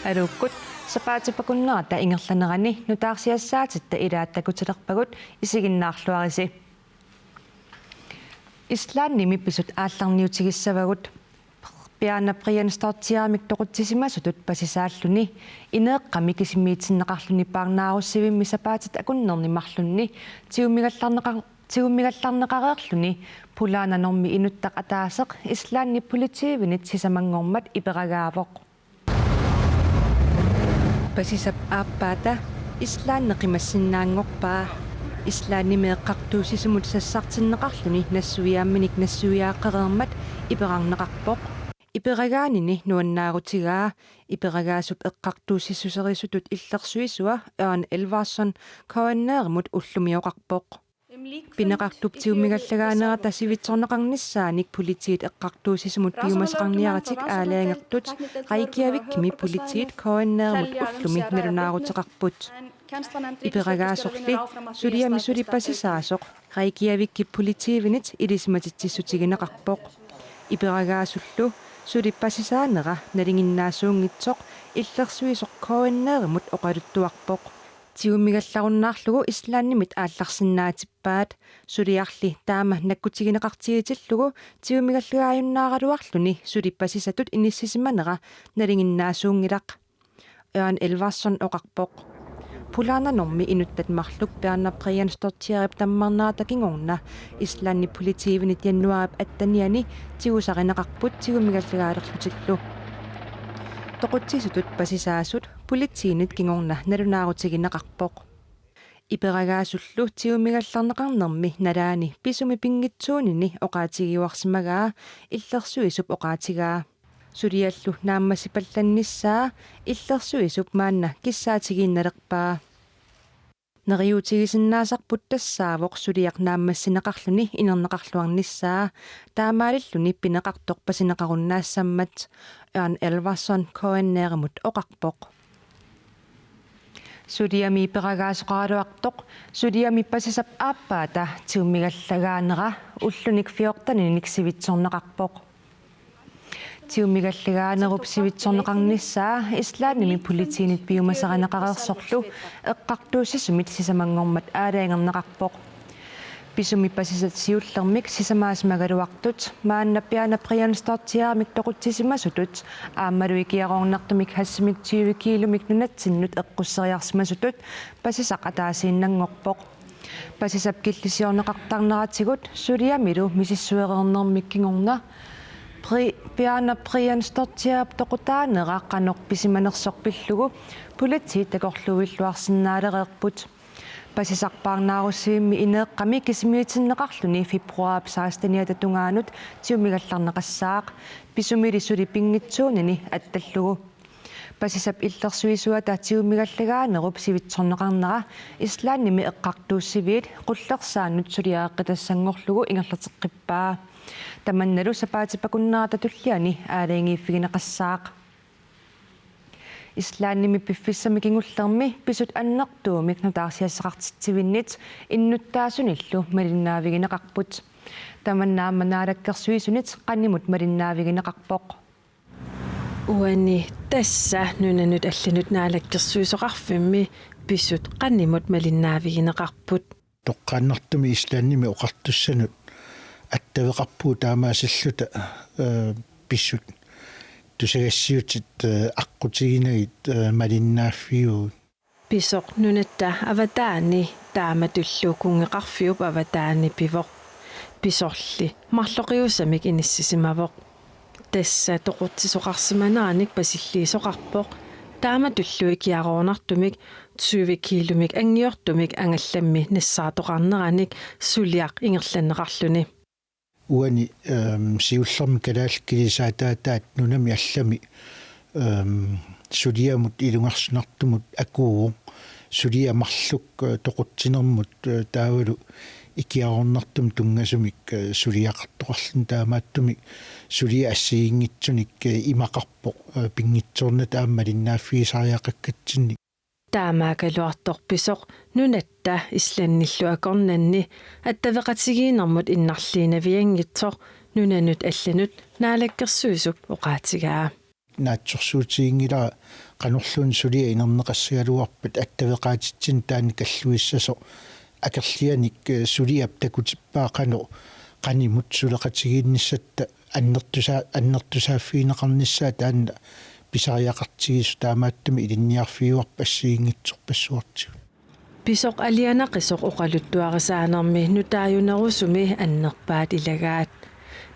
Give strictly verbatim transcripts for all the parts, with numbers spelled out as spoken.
Aluukkut, sapaatip akunnerata ingerlanerani nutaarsiassaatitta ilaat takutilerpagut, isiginnaarluarisi. Islandimi pisut aallarniutigissavagut. Bjarne Brjánsdóttirimik toqutsisimasutut pasisaalluni, ineeqqami kisimiitinneqarluni parnaarussivimmi sapaatit akunnerni marlunni tigummigallarneqa-, tigummigallarneqareerluni pulaananormi inuttaq ataaseq Islandip politiivinit sisamanngormat iperagaavoq. Pasisap aappaata Islandi qimassinnaanngorpaa. Islandimi eqqartuussisumut sassartinneqarluni nassuiaamminik nassuiaaqqereermat iperarneqarpoq. Iperagaanini nuannaarutigaa iperagaasup eqqartuussissuserisutut illersuisua Ørn Elvarson K N R-imut ullumi oqarpoq. Pineqartup tigummigallagaa nerata sivitsorneqarnissaanik politiit eqqartuussisumut piumasaqarniaratik aalajangertut Reykjavikimi politiit K N R-imut ullumi nalunaaruteqarput. Iperagaasorli suliami suli pasisaasoq Reykjavikip politiivinit ilisimatitsissutigineqarpoq. Iperagaasullu suli pasisaanera nalinginnaasuunngitsoq illersuisoq K N R-imut oqaluttuarpoq. Tigummigallarunnaarlugu Islandimit aallarsinnaatippaat, suliarli taama nakkutigineqartigitillugu tigummigallagaajunnaaraluarluni suli pasisatut inissisimanera nalinginnaasuunngilaq, Ørn Elvarson oqarpoq. Pulaananormi inuttat marluk Bjarne Brjánsdóttirip tammarnerata kingorna Islandip politiivinit januaarip attenianni tigusarineqarput tigummigallagaalerlutillu. Toqutsisutut pasisaasut politiinit kingorna nalunaarutigineqarpoq. Iperagaasullu tigummigallarneqarnermi nalaani pisumi pinngitsuunini oqaatigiuarsimagaa illersuisup oqaatigaa. Suliallu naammassipallannissaa illersuisup maanna kissaatigiinnalerpaa. Neriuutigisinnaasarput tassaavoq suliaq naammassineqarluni inerneqarluarnissaa, taamaalilluni pineqartoq pasineqarunnaassammat, Ørn Elvarson K N R-imut oqarpoq. Suliami iperagaasoqaraluartoq suliami pasisap aappaata tigummigallagaa nera ullunik fjorteninik sivitsorneqarpoq. Tigummigallagaa nerup sivitsorneqarnissaa Islandimi politiinit piumasarineqareersorlu eqqartuussisumit sisamanngormat aalajangerneqarpoq. Pisumi pasisat siullermik sisamaasimagaluartut maanna Bjarne Brjánsdóttirimik toqutsisimasutut aammalu ikiaroornartumik hashimik tyve kiilumik nunatsinnut eqqusseriarsimasutut pasisaq ataasiinnanngorpoq. Pasisap killisiorneqartarneratigut suliamilu misissuereernermik kingorna Pri-, Bjarne Brjánsdóttirip toqutaanera qanoq pisimanersoq pillugu politiit takorluuilluarsinnaalereerput. Pasisaq parnaarussivimmi ineeqqami kisimiitinneqarluni februaarip seksteniata tungaanut tigummigallarneqassaaq, pisumili suli pinngitsuunini attallugu. Pasisap illersuisuata tigummigalagaanerup sivitsorneqarnera Islandimi eqqartuussiviit qullersaannut suliareqqitassanngorlugu ingerlateqqippaa. Tamannalu sapaatip akunnerata tulliani aalajangiiffigineqassaaq. Islandimi piffissami kingullermi pisut annertuumik nutaarsiassaqartitsivinnit innuttaasunillu malinnaavigineqarput. Tamanna aamma Naalakkersuisunit qanimut malinnaavigineqarpoq. Uani tassa nunanut allanut naalakkersuisoqarfimmi pisut qanimut malinnaavigineqarput. Toqqaannartumik Islandimi oqartussanut attaveqarpugut taamaasilluta, ee, pisut tusagassiutit, ee, aqqutiginagit, ee, malinnaaffiugut. Pisoq nunatta avataani taamatullu kunngeqarfiup avataani pivoq. Pisorli marloqiusamik inissisimavoq. Tassa toqutsisoqarsimaneranik pasilliisoqarpoq. Taamatullu ikiaroornartumik tyve kiilumik anngiortumik angallammi nassaartoqarneranik suliaq ingerlanneqarluni. Uani, ehm, siullermik kalaallit kilisaataataat nunami allami, ehm, suliamut ilungersunartumut akuuvoq, suliaq marluk, eh, toqutsinermut, eh, taavalu ikiaroornartumik tunngasumik, eh, suliaqartoqarluni, taamaattumik suliaq assigiinngitsunik, eh, imaqarpoq, eh, pinngitsoornata aamma malinnaaffigisariaqakkatsinnik. Taamaakkaluartoq pisoq nunatta Islandillu akornanni attaveqatigiinnermut innarliinavianngitsoq nunanut allanut naalakkersuisup oqaatigaa. Naatsorsuutiginngilara Qanorluunniit suliaq inerneqassagaluarpat attaveqaatitsineq taanna kalluissasoq akerlianik, eh, suliap takutippaa qanoq qanimut suleqatigiinnissatta annertusa-, annertusaaffigineqarnissaa taanna pisariaqartigisoq, taamaattumik ilinniarfigivarput assigiinngitsorpassuartigut. Pisoq alianaqisoq oqaluttuarisaanermi nutaajunerusumi annerpaat ilagaat.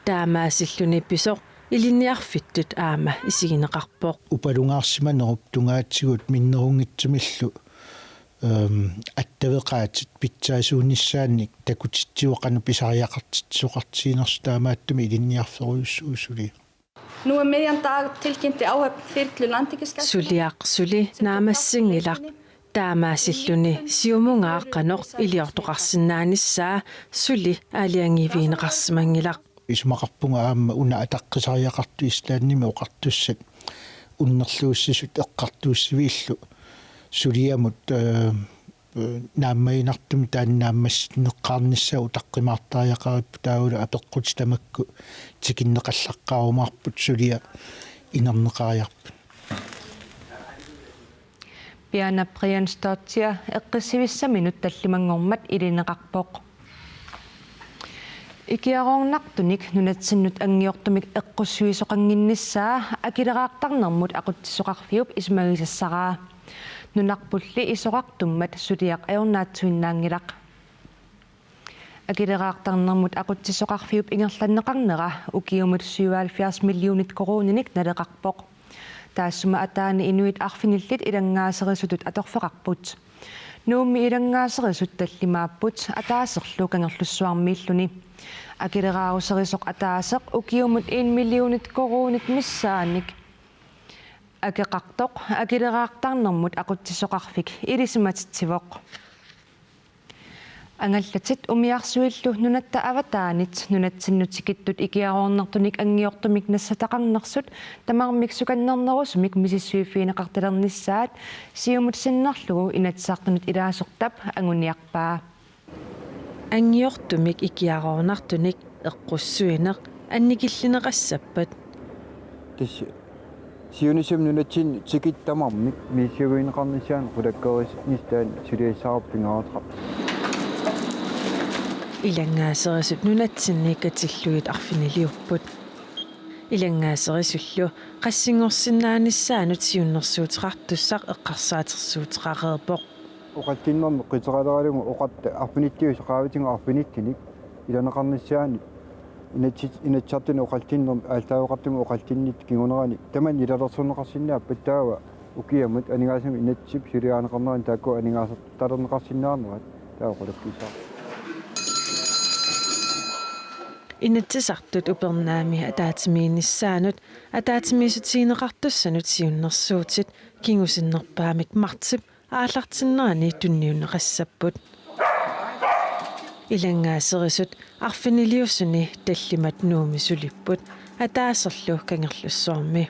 Taamaasilluni pisoq ilinniarfittut aamma isigineqarpoq. Upalungaarsimanerup tungaatigut minnerunngitsumillu, ehm, attaveqaatit pitsaasuunissaannik takutitsivoq qanoq pisariaqartitsisoqartiginersoq, taamaattumik ilinniarferujussuuvoq suliaq. Nú um miðjan dag tilkynnti áhöfn þyrlu Landhelgisgæslunnar. Suliaq suli naammassinngilaq, taamaasilluni siumungaaq qanoq iliortoqarsinnaanissaa suli aalajangiivigineqarsimanngilaq. Isumaqarpunga aamma una ataqqisariaqartoq Islandimi oqartussat unnerluussisut eqqartuussiviillu suliamut, eh, naammaginartumik taanna naammassinneqqaarnissaa utaqqimaartariaqaripput, taavalu apeqqutit tamakku tikinneqallaqqaarumaarput suliaq inerneqariarpat. Piana Briansdóttir eqqissivissaminut tallimanngormat ilineqarpoq. Ikiaroornartunik nunatsinnut anngiortumik eqqussuisoqannginnissaa Akileraartarnermut Aqutsisoqarfiup isumagisassaraa. Nunarpulli isorartummat suliaq ajornaatsuinnaanngilaq. Akileraartarnermut Aqutsisoqarfiup ingerlanneqarnera ukiumut syvoghalvfjerds millionit koruuninik naleqarpoq. Taassuma ataani inuit arfinillit ilanngaaserisutut atorfeqarput. Nuummi ilanngaaserisut tallimaapput ataaserlu Kangerlussuarmiilluni. Akileraaruserisoq ataaseq ukiumut en millionit koruunit missaannik akeqartoq Akileraartarnermut Aqutsisoqarfik ilisimatitsivoq. Angallatit umiarsuillu nunatta avataanit nunatsinnut tikittut ikiaroornartunik anngiortumik nassataqarnersut tamarmik sukannernerusumik misissuiffigineqartalernissaat Siumut sinnerlugu Inatsisartunut ilaasortap anguniarpaa. Anngiortumik ikiaroornartunik eqqussuineq annikillineqassappat. Tassa siunissami nunatsinni tikittut tamarmik misissuineqarnissaannut qulakkeernissaa taanna suliassaarput pingaaruteqarpoq. Ilanngaaserisut nunatsinni katillugit arfiniliupput. Ilanngaaserisullu qassinngorsinnaanissaanut siunnersuuteqartussaq eqqarsaatersuuteqareerpoq. Oqallinnermi qiteraleralugu oqartut arfinilliusut qaavatigut arfinillinik ilaneqarnissaanut inatsit-, Inatsisartuni oqallinnermi aallaaveqartumi oqallinnittut kingunerani tamanna ilalersorneqarsinnaappat, taava ukiamut aningaasanut inatsisip suliarineqarnerani taakku aningaasartalerneqarsinnaaneraat taava qulakkiissaaq. Inatsisartut upernaami ataatsimiinnissaanut ataatsimiissutigineqartussanut siunnersuutit kingusinnerpaamik martsip aallartinnerani tunniunneqassapput. Ilanngaaserisut arfiniliusuni tallimat Nuummi sulipput, ataaserlu Kangerlussuarmi.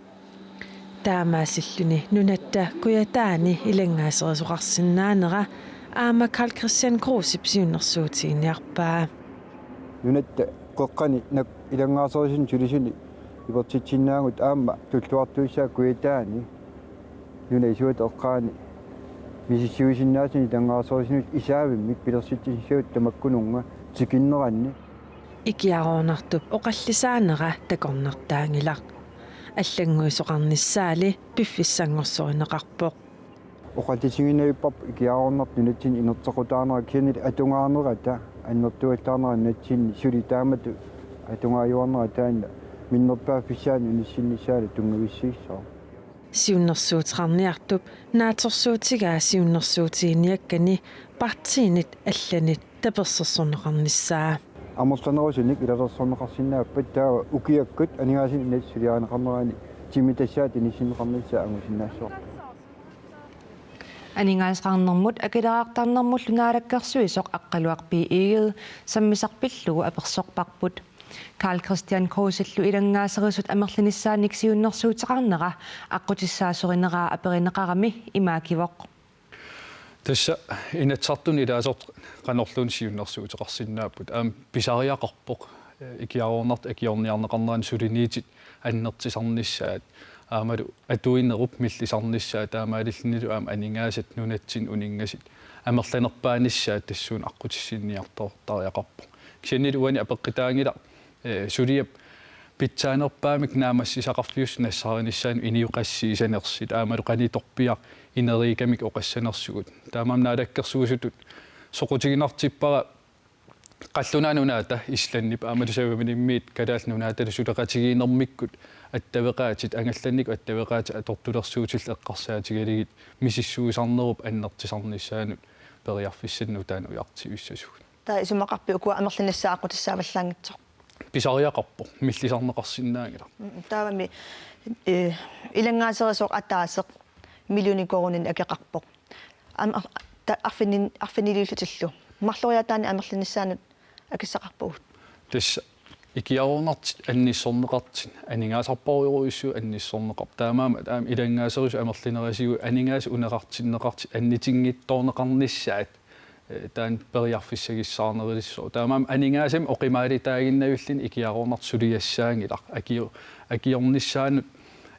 Taamaasilluni nunatta kujataani ilanngaaserisoqarsinnaanera aamma Karl-Kristian Krusep siunnersuutiginiarpaa. Nunatta qeqqani nak-, ilanngaaserisunut sulisuni ipertitsinnaagut aamma tulluartuissaaq kujataani nunap isuata eqqaani misissuisinnaasunik ilanngaaserisunut isaavimmik pilersitsissagutta tamakkununnga tikinneranni. Ikiaroornartup oqallisaanera takornartaanngilaq. Allannguisoqarnissaali piffissanngorsorineqarpoq. Oqallisiginnavipparput ikiaroornartut nunatsinni inerteqqutaarnera kisiannili atugaanerata annertuallaarnera nunatsinni suli taamatut atugaajuarnera taanna minnerpaaffissaanut inissinnissaanut tunngavissiissooq. Siunnersuuteqarniartup naatsorsuutigaa siunnersuutiginiakkani partiinit allanit tapersersorneqarnissaa. Amerlanerusunik ilalersorneqarsinnaappat taava ukiakkut aningaasanik inatsisip suliarineqarnerani timitassat inissinneqarnissaa angusinnaassavarput. Aningaasaqarnermut Akileraartarnermullu Naalakkersuisoq Aqqaluaq B. Egede sammisaq pillugu apersorparput. Karl-Kristian Krusellu ilanngaaserisut amerlinissaannik siunnersuuteqarnera aqqutissaasorineraa aperineqarami imaakivoq. Tassa Inatsisartuni ilaasortat qanorluunniit siunnersuuteqarsinnaapput. Aamma pisariaqarpoq, eh, ikiaroornartut akiorniarneqarneranni suliniutit annertusarnissaat. aammalu atuinerup millisarnissaa taamaalillunilu aamma aningaasat nunatsinni uninngasut amerlanerpaanissaat tassuuna aqqutissinnilluartariaqarpoq. Kisiannili uani apeqqutaanngilaq, eh, suliap pitsaanerpaamik naammassisaqarfiusoq nassaarinissaanut inioqassiisanersut aammalu qanitorpiaq ineriikamik oqassanersugut. Taamaammat naalakkersuisutut soqutiginartippara Qallunaat Nunaata Islandip aammalu Savalimmiit Kalaallit Nunaatalu suleqatigiinnermikkut attaveqaatit, angallannikkut attaveqaatit atortulersuutillu eqqarsaatigalugit misissuisarnerup annertusarnissaanut periarfissanik nutaanik ujartuivissasugut. Taava isumaqarpit ukua amerlinissaat aqqutissaavallaanngitsoq? Pisariaqarpoq, millisarneqarsinnaanngilaq. Mm, taavami, eh, ilanngaaserisup ataaseq millioni koruuninik akeqarpoq. Am-, ta-, arfinin-, arfiniliullutillu. Marloriaataanik amerlinissaanut akissaqarpugut. Tassa ikiaroornartut annissorneqartut, aningaasarparujorujussuit annissorneqarput. Taamaammat aamma ilanngaaserisup amerlinerisigut aningaasat unneqartinneqartut annitinngitsoorneqarnissaat, eh, taanna periarfissagissaarnerulissaaq. Taamaammat aningaasamik oqimaalutaaginnavilluni ikiaroornartoq suliassaanngilaq. Akio-, akiornissaanut,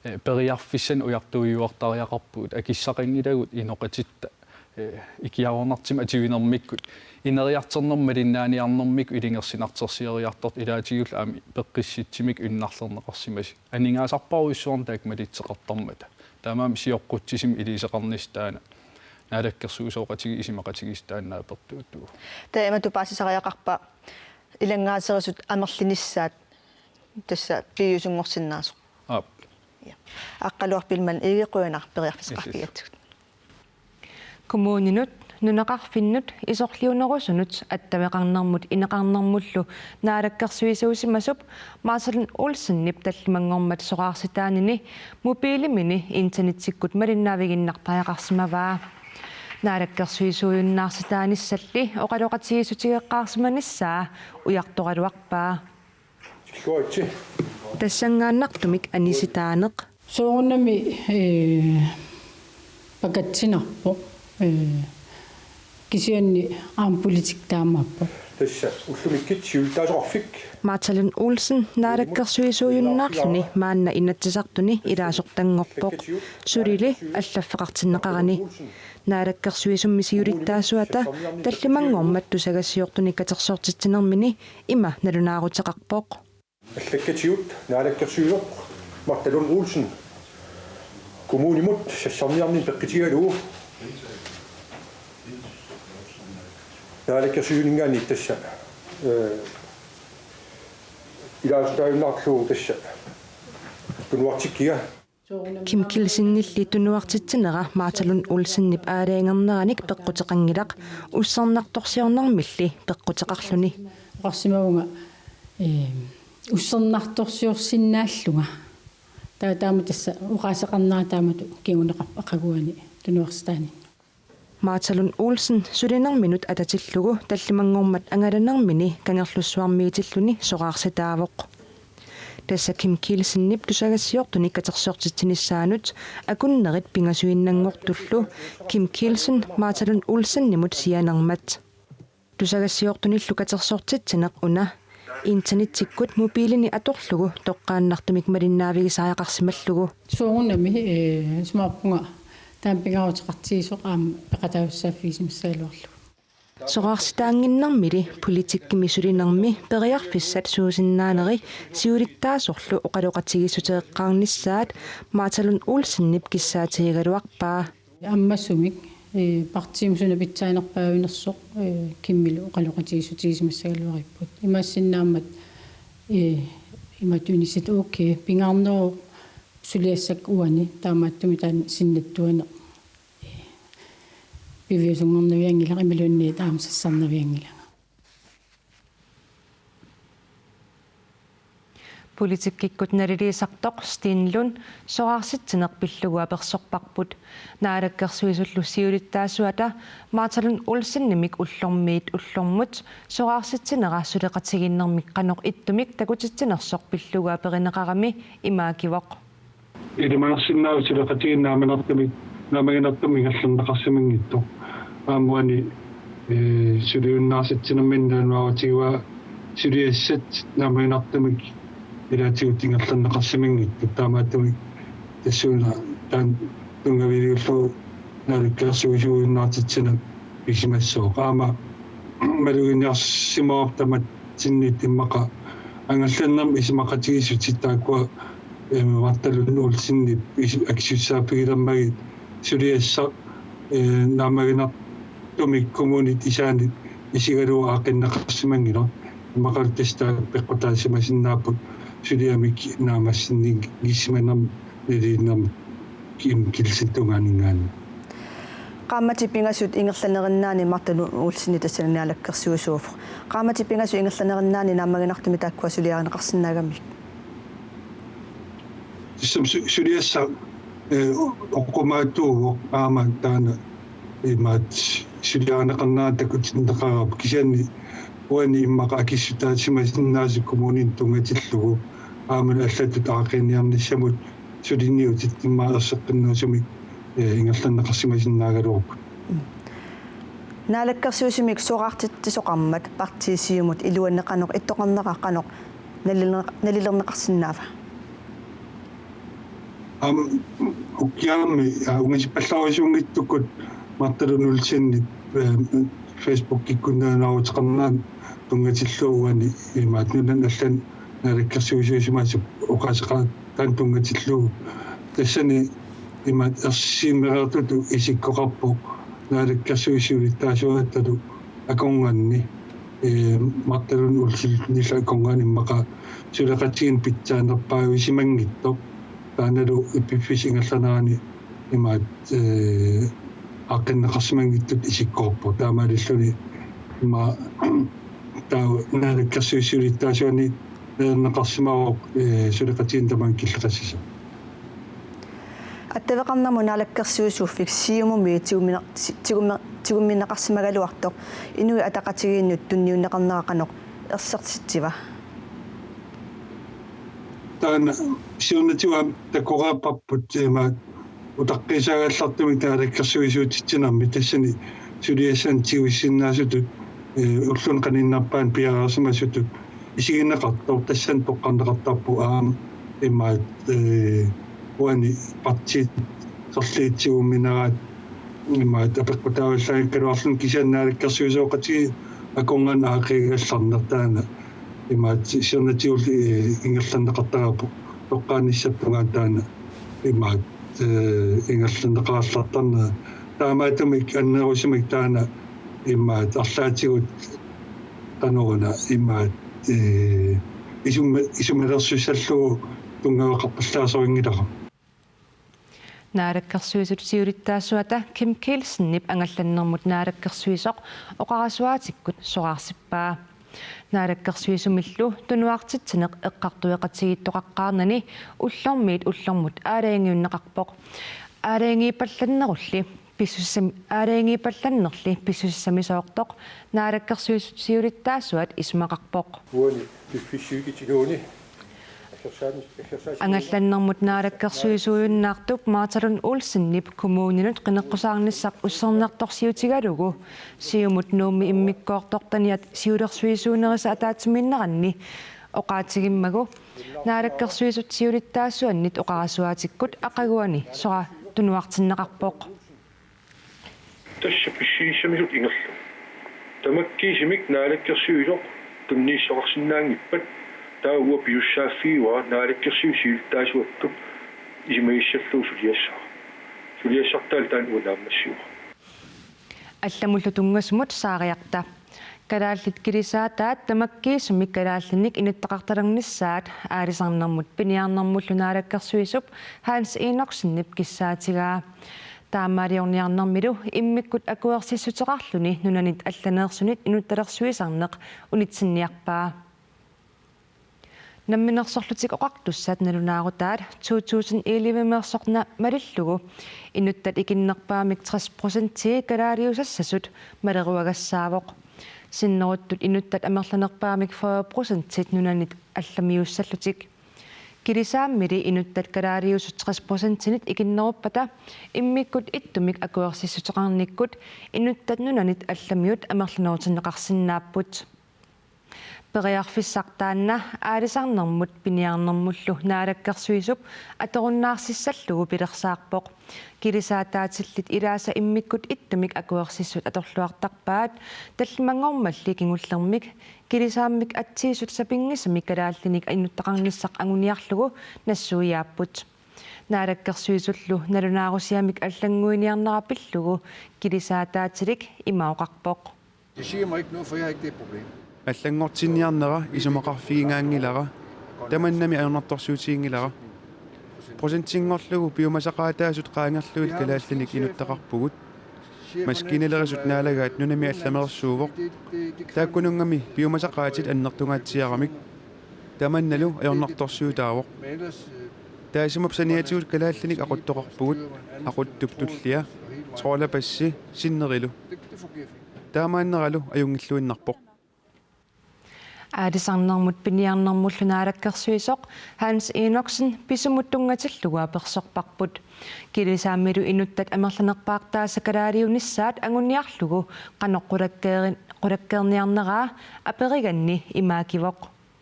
eh, periarfissanik ujartuiuartariaqarpugut. Akissaqanngilagut inoqatitta, eh, ikiaroornartumik atuinermikkut, ineriartornermik malinnaaniarnermikkut ilungersunartorsioriartortut ilaatigullu aamma peqqissutsimik unnarlerneqarsimasut. Aningaasarparujussuarnik taakku malitseqartarmata. Taamaammat sioqqutsisumik iliuuseqarnissaq taanna naalakkersuisooqatigiit isumaqatigiissut taanna naapertuuttuuvoq. Taava imatut paasisariaqarpa ilanngaaserisut amerlinissaat tassa piviusunngorsinnaasoq? Aap. Ja. Aqqaluaq Biilmann Egede, qujanaq periarfissaqarfigigatsigut. Kommuninut, nunaqarfinnut, isorliunerusunut attaveqarnermut ineqarnermullu naalakkersuisuusimasup Martha Lund Olsenip tallimanngormat soraarsitanini mobilimini internettikkut malinnaaviginnartariaqarsimavaa. Naalakkersuisuujunnaarsitaanissalli oqaloqatigiissutigeqqaarsimanissaa ujartoraluarpaa. Tassanngaannartumik anisitaaneq. Soorunami, eh, pakatsinarpoq, eh, kisianni aamma politikki taamaappoq. Tassa ullumikkut siulittaasoqarfik. Martha Lund Olsen naalakkersuisuujunnaarluni maanna Inatsisartuni ilaasortanngorpoq, sulili allaffeqartinneqarani. Naalakkersuisummi siulittaasuata tallimanngormat tusagassiortunik katersortitsinermini ima nalunaaruteqarpoq. Allakkatigut naalakkersuisoq Martha Lund Olsen kommunimut sassarniarnermik peqqutigalugu naalakkersuisuninngaanniit tassa, eh, ilaasortaajunnaarlugu tassa tunuartikkiga. Kim Kielsenilli tunuartitsinera Martha Lund Olsenip aalajangerneranik peqquteqanngilaq, ussernartorsiornermilli peqquteqarluni. Oqarsimavunga, eh, ussernartorsiorsinnaallunga. Taava taama tassa oqaaseqarnera taamatut kinguneqarpoq aqaguani tunuartitaaninni. Martha Lund Olsen sulinerminut atatillugu tallimanngormat angalanermini Kangerlussuarmiitilluni soraarsitaavoq. Tassa Kim Kielsenip tusagassiortunik katersortitsinissaanut akunnerit pingasuinnanngortullu Kim Kielsen Martha Lund Olsenimut sianermat. Tusagassiortunillu katersortitsineq una internettikkut mobilini atorlugu toqqaannartumik malinnaavigisariaqarsimallugu. Soorunami, eh, isumaqarpunga taama pingaaruteqartigisoq aamma peqataaffigisimagaluarlugu. Soraarsitaannginnermili politikkimi sulinermi periarfissat suusinnaaneri siulittaasorlu oqaloqatigiissuteqqaarnissaat Martha Lund Olsenip kissaatigigaluarpaa. Ammasumik, eh, partiimut suna pitsaanerpaajunersoq, eh, Kimilu oqaloqatigiissutigisimassagaluaripput. Imaassinnaammat, eh, imatut inissittoq, okay, pingaarneruvoq suliassakka uani, taamaattumik taanna sinnattuanik, eh, piviusunngornavianngilaq imaluunniit aamma sassarnavianngilanga. Politikkikkut naliliisartoq Steen Lund soraarsitsineq pillugu apersorparput. Naalakkersuisullu siulittaasuata Martha Lund Olsenimik ullormiit ullormut soraarsitsinera suleqatigiinnermik qanoq ittumik takutitsinersoq pillugu aperineqarami ima akivoq. Ilimanarsinnaavoq suleqatigiinneq naammaginartumik, naammaginartumik ingerlanneqarsimanngitsoq. Aamma uani, eh, suliunnaarsitsinermini nalunaarutigivaa suliassat naammaginartumik ilaatigut ingerlanneqarsimanngitsut. Taamaattumik tassuuna taanna tunngaviliullugu naalakkersuisuujunnaartitsineq pisimassooq. Aamma maluginiarsimavarput tamatsinnit immaqa angallannermut isumaqatigiissutit taakkua, eh, Martha Lund Olsenip is-, akisussaaffigilermagit suliassaq, eh, naammaginartumik kommunit isaanni isigalugu aaqqinneqarsimanngilaq. Immaqalu tassa peqqutaasimasinnaapput suliamik naammassinniigissimanermik nalilinnermik Kim Kielsenip tungaaninngaanniit. Qaammatit pingasut ingerlanerinnaanni Martha Lund Olsen tassani naalakkersuisuuvoq. Qaammatit pingasut ingerlanerinnaanni naammaginartumik taakkua suliarineqarsinnaagamik. Tassami su-, suliassaq, eh, oqqumaatsuuvoq aamma taanna imaattoq suliarineqarnera takutinneqarpoq kisianni uani immaqa akissutaasimasinnaasoq kommuninut tunngatillugu aamma allatut aaqqiiniarnissamut suliniutit immaqa erseqqinnerusumik, eh, ingerlanneqarsimasinnaagaluarput. Naalakkersuisumik soraartitsisoqarmat partiit Siumut iluanni qanoq ittoqarnera qanoq nalilerneq-, nalilerneqarsinnaava? Aamma ukioqarami, aa, ungasippallarujussuunngitsukkut Martha Lund Olsenip, eh, Facebookikkut nalunaaruteqarnerata tunngatillugu uani imaattoq nunani allani naalakkersuisuusimasoq oqaaseqaataanut tunngatillugu. Tassani imaattoq ersimereertutut isikkoqarpoq naalakkersuisut siulittaasuatalu akornanni, eh, Martha Lund Olsenillu akornanni immaqa suleqatigiinneq pitsaanerpaajusimanngitsoq. Taannalu piffissap ingerlanerani imaattoq, eh, aaqqinneqarsimanngitsutut isikkoqarpoq. Taamaalilluni immaqa taava naalakkersuisut siulittaasuanni nalilerneqarsimavoq, eh, suleqatigiinneq tamaanga killeqassasut. Attaveqarnermut naalakkersuisuffik Siumumi tigummi-, tigummi-, tigummineqarsimagaluartoq Inuit Ataqatigiinnut tunniunneqarnera qanoq ersertitsiva? Taanna siornatigut takoreerparput imaattoq utaqqiisaagallartumik naalakkersuisuutitsinermi tassani suliassanik tigusisinnaasutut, eh, ulluni qaninnerpaani piareersimasutut isigineqartoq tassani toqqarneqartarpoq aamma imaattoq, eh, uani partiit sorliit tigumminerat imaattoq apeqqutaavallaanngikkaluarluni kisianni naalakkersuisooqatigiit akornanni aaqqiigallarneq taanna imaattoq siornatigulli, eh, ingerlanneqartarpoq toqqaannassapput tungaanut taanna imaattoq, eh, ingerlanneqarallartarnera taamaattumik annerusumik taanna imaattoq arlaatigut qanoruna imaattoq, eh, isuma-, isumalersussallugu tunngaveqarpallaasorinngilara. Naalakkersuisut siulittaasuata Kim Kielsenip angallannermut naalakkersuisoq oqarasuaatikkut soraarsippaa. Naalakkersuisumillu tunuartitsineq eqqartueqatigiittoqaqqaarnani ullormiit ullormut aalajangiunneqarpoq. Aalajangiipallannerulli pissusissam-, aalajangiipallannerli pissusissamisoortoq naalakkersuisut siulittaasuat isumaqarpoq. Uani piffissap ikitiguuni. Angallannermut naalakkersuisuujunnaartup Martha Lund Olsenip kommuninut qineqqusaarnissaq ussernartorsiutigalugu Siumut Nuummi immikkoortortaniat siulersuisuunerisa ataatsimiinneranni oqaatigimmagu naalakkersuisut siulittaasuannit oqarasuaatikkut aqaguani sora tunuartinneqarpoq. Tassa pissusissamisut ingerlavoq. Tamakkiisumik naalakkersuisoq tunniussoqarsinnaanngippat taava uanga pisussaaffigivara naalakkersuisut siulittaasuattut isumagissallugu suliassara. Suliassartaalu taanna uanga naammassivara. Allamullu tunngasumut saariarta. Kalaallit kilisaataat tamakkiisumik kalaallinik inuttaqartalernissaat aalisarnermut piniarnermullu naalakkersuisup Hans Enoksenip kissaatigaa. Taamaaliorniarnermilu immikkut akuersissuteqarluni nunanit allaneersunit inuttalersuisarneq unitsinniarpaa. Namminersorlutik Oqartussat nalunaarutaat to tusind elleve-meersorna malillugu inuttat ikinnerpaamik tres procentii kalaaliusassasut maleruagassaavoq. Sinneruttut inuttat amerlanerpaamik fyrre procentit nunanit allamiussallutik. Kilisaammili inuttat kalaaliusut tres procentinit ikinneruppata immikkut ittumik akuersissuteqarnikkut inuttat nunanit allamiut amerlanerutinneqarsinnaapput. Periarfissaq taanna aalisarnermut piniarnermullu naalakkersuisup atorunnaarsissallugu pilersaarpoq. Kilisaataatillit ilaasa immikkut ittumik akuersissut atorluartarpaat, tallimanngormalli kingullermik kilisaammik atsiisut sapinngisamik kalaallinik inuttaqarnissaq anguniarlugu nassuiaapput. Naalakkersuisullu nalunaarusiamik allannguiniarnera pillugu kilisaataatilik ima oqarpoq. De siger mig ikke noget, for jeg har ikke det problem. Allanngortinniarnera isumaqarfigigaanngilara, tamannami ajornartorsiutiginngilara. Procentinngorlugu piumasaqaataasut qaangerlugit kalaallinik inuttaqarpugut. Maskiinalerisut naalagaat nunami allameersuuvoq. Taakkununngami piumasaqaatit annertungaatsiaramik. Tamannalu ajornartorsiutaavoq. Taassuma saniatigut kalaallinik aquttoqarpugut, aquttup tullia, trawlerpassi, sinnerilu. Taamaanneralu ajunngilluinnarpoq. Aalisarnermut piniarnermullu naalakkersuisoq Hans Enoksen pisumut tunngatillugu apersorparput. Kilisaammilu inuttat amerlanerpaartaasa kalaaliunissaat anguniarlugu qanoq qulakkeeri-, qulakkeerniarneraa aperiganni imaakivoq.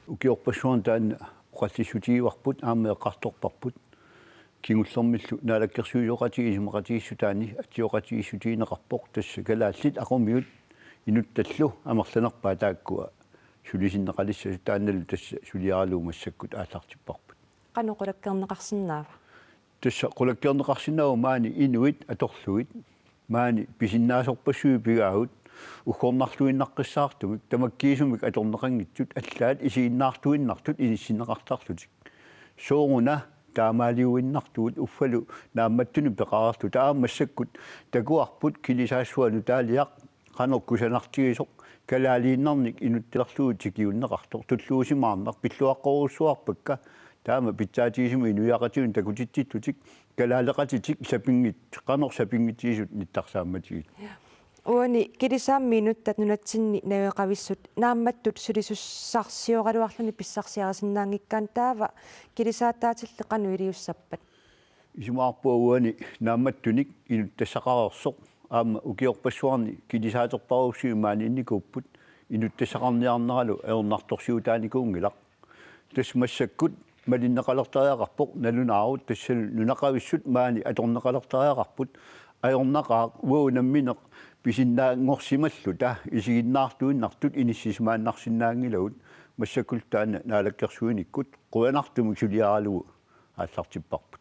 Ukiorpassuarni taanna oqallissutigivarput aamma eqqartorparput. Kingullermillu naalakkersuisooqatigiit isumaqatigiissutaanni atsioqatigiissutigineqarpoq, tassa kalaallit aqumiut inuttallu amerlanerpaat taakkua sulisinneqalissasut, taannalu tassa suliaralugu massakkut aallartipparput. Qanoq qulakkeerneqarsinnaava? Tassa qulakkeerneqarsinnaavoq maani inuit atorlugit, maani pisinnaasorpassuit pigaagut, uggornarluinnaqqissaartumik, tamakkiisumik atorneqanngitsut allaat isiginnaartuinnartut inissinneqartarlutik. Sooruna taamaaliuinnartugut uffalu naammattunik peqareerluta, aamma massakkut takuarput kilisaassuaq nutaaliaq qanoq kusanartigisoq kalaaliinnarnik inuttalerlugu tikiunneqartoq, tulluusimaarnaq, pilluaqqorujussuarpakka taama pitsaatigisumik inuiaqatigiinnut takutitsittutik, kalaaleqatitik sapinngit-, qanoq sapinngitsisut nittarsaammatigit. Uani kilisaammi inuttat nunatsinni naveqavissut naammattut sulisussarsioraluarluni pissarsiarisinnaanngikkaanni taava kilisaataatillit qanoq iliussappat? Isumaqarpunga uani naammattunik inuttassaqareersoq, aamma ukiorpassuarni kilisaaterpaarussiviit maaniinnikuupput, inuttassaqarniarneralu ajornartorsiutaanikuunngilaq. Tassa massakkut malinneqalertariaqarpoq nalunaarut, tassalu nunaqavissut maani atorneqalertariaqarput, ajornaqaaq uagut nammineq pisinnaanngorsimalluta isiginnaartuinnartut inissisimaannarsinnaanngilagut, massakkullu taanna naalakkersuinikkut qujanartumik suliaralugu aallartipparput.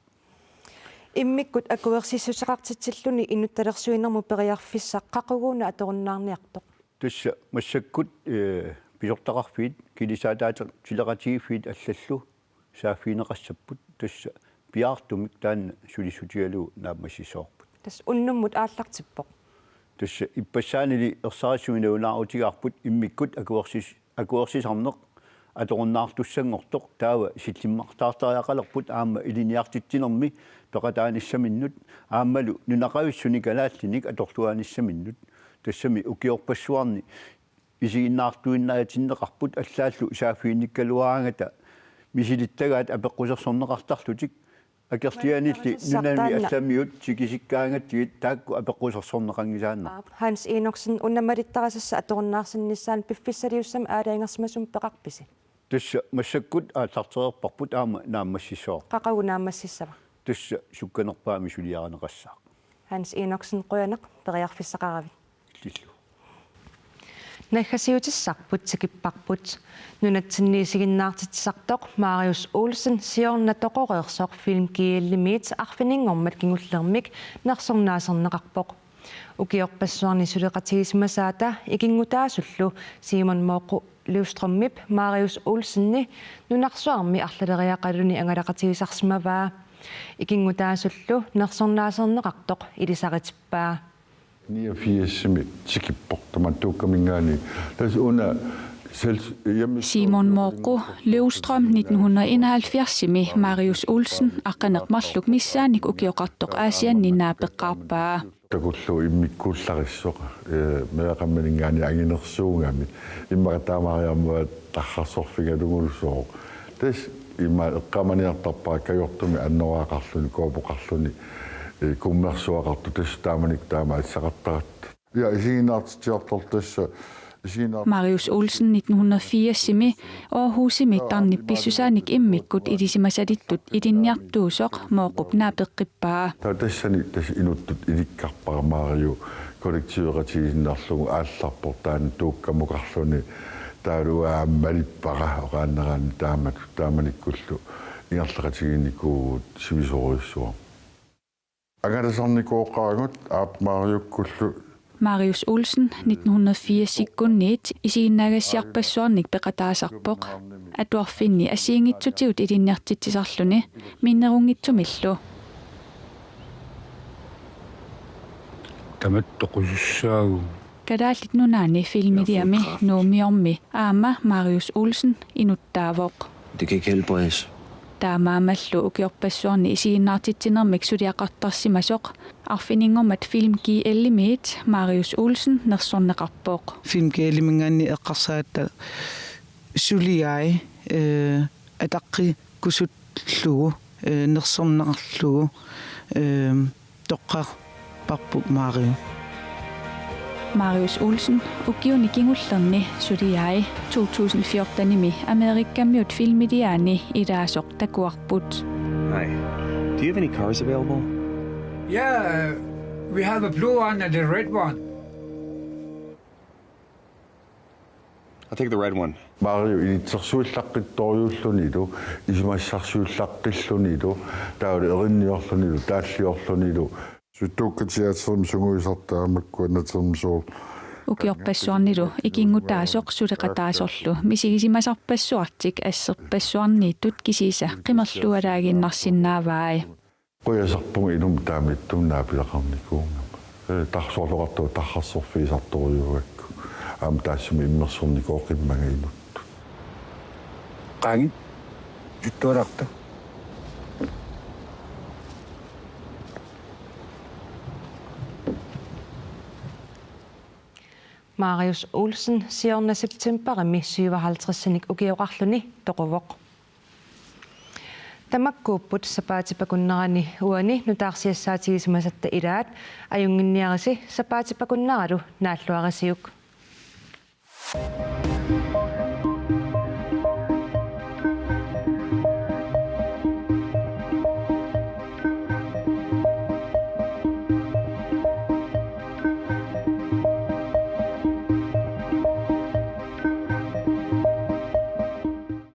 Immikkut akuersissuteqartitsilluni inuttalersuinermut periarfissaq qaquguuna atorunnaarniartoq? Tassa massakkut, eh, pisortaqarfiit, kilisaataatileqatigiiffiit allallu saaffigineqassapput, tassa piaartumik taanna sulissutigalugu naammassissavarput. Tassa unnummut aallartippoq. Tassa ippassaanili ersarissumik nalunaarutigaarput immikkut akuersis-, akuersisarneq atorunnaartussanngortoq, taava sillimmartaartariaqalerput aamma ilinniartitsinermi peqataanissaminnut aammalu nunaqavissunik kalaallinik atorluaanissaminnut. Tassami ukiorpassuarni isiginnaartuinnaatinneqarput, allaallu saaffiginnikkaluaraangata misilittagaat apeqqusersorneqartarlutik, akerlianilli nunani allamiut tikisikkaangatsigit taakku apeqqusersorneqanngisaannarput. Aap, Hans Enoksen, una malittarisassat atorunnaarsinnissaanut piffissaliussamik aalajangersimasumik peqarpisi? Tassa massakkut aallartereerparput aamma naammassissavarput. Qaqugu naammassissava? Tassa sukkanerpaamik suliarineqassaaq. Hans Enoksen, qujanaq, periarfissaqaravit. Illillu. Naggasiutissarput tikipparput. Nunatsinni isiginnaartitsisartoq Marius Olsen siorna toqoreersoq Film G L-imiit arfininngormat kingullermik nersornaaserneqarpoq. Ukiorpassuarni suleqatigisimasaata ikinngutaasullu Simon Mooqqu Løvstrømip Marius Olsenip nunarsuarmi arlaleriaqaluni angalaqatigisarsimavaa. Ikinngutaasullu nersornaaserneqartoq ilisaritippaa. Niogfirsimi tikippoq tamattuukkaminngaanniit. Tassa una sels-, hjemme- Simon Mooqqu Løvstrøm nitten hundrede enoghalvfjerdsimi Marius Olsen aqqaneq-marluk missaannik ukioqartoq Aasianni naapeqqaarpaa. Takullugu immikkuullarissoq, eh, meeraqarminngaanniit anginersuugami. Immaqa taamaariarmat tarrarsorfigalugulu sooq. Tassa ima eqqaamaniartarpara kajortumik annoraaqarluni, koopoqarluni, eh, kummersuaqartoq, tassa taamanikkut taama assaqartaratta. Ja, isiginnaartitsiartortoq tassa Marius Olsen nitten hundrede firsimi Aarhusimi tarnip pissusaanik immikkut ilisimasalittut ilinniartuusoq Mooqup naapeqqippaa. Taava tassani tassa inuttut ilikkarpara Mario kollektiveqatigiinnarlugu aallarpoq taanna tuukkamukarluni taavalu aamma malippara oqaannaraanni taamak taamanikkullu ingerlaqatigiinnikuuvugut sivisoorujussuarmik. Angalasarnikooqaagut aap Mariukkullu. Marius Olsen nitten hundrede firsikkunniit isiginnaagassiarpassuarnik peqataasarpoq. Atuarfinni assigiinngitsutigut ilinniartitsisarluni minnerunngitsumillu. Tamattoqusussaagu. Kalaallit Nunaanni filmiliami Nuummiormi aamma Marius Olsen inuttaavoq. Det kan ikke helbredes. Taamaammallu ukiorpassuarni isiginnaartitsinermik suliaqartarsimasoq arfininngormat Film G L-imiit Marius Olsen nersorneqarpoq. Film G L-iminngaanniit eqqarsagatta suliai, eh, ataqqi- kusutlugu, eh, nersorneqarlugu, eh, toqqarparput Mario. Marius Olsen ukiuni kingullerni suliai to tusind fjortenimi Amerikamiut filmiliaani ilaasoq takuarput. Hi. Do you have any cars available? Yeah, uh, we have a blue one and a red one. I'll take the red one. Mario ilitsersuillaqqittorujuullunilu, isumassarsiullaqqillunilu, taavalu erinniorlunilu, taalliorlunilu. Suttuukka teaterimi sungiusartaa makku annatermisoor. Ukiorpassuarnilu ikinngutaasoq suleqataasorlu misigisimasarpassuartik asserpassuarniittut kisiisa qimerlualaaginnarsinnaavai. Qujasarpunga ilumut taamiittumut naapilaqarnikuugama. Eh, tarsorloqartoq tarrarsorfigisartorujuugakku. Aamma taassuma immersornikooqimmanga inuttut. Qaangi. Juttuararta. Marius Olsen siorna septemberimi syvoghalvtredsinik ukioqarluni toquvoq. Tamakkuupput sapaatip akunnerani uani nutaarsiassaatigisimasatta ilaat, ajunnginniarisi sapaatip akunneralu naalluarisiuk.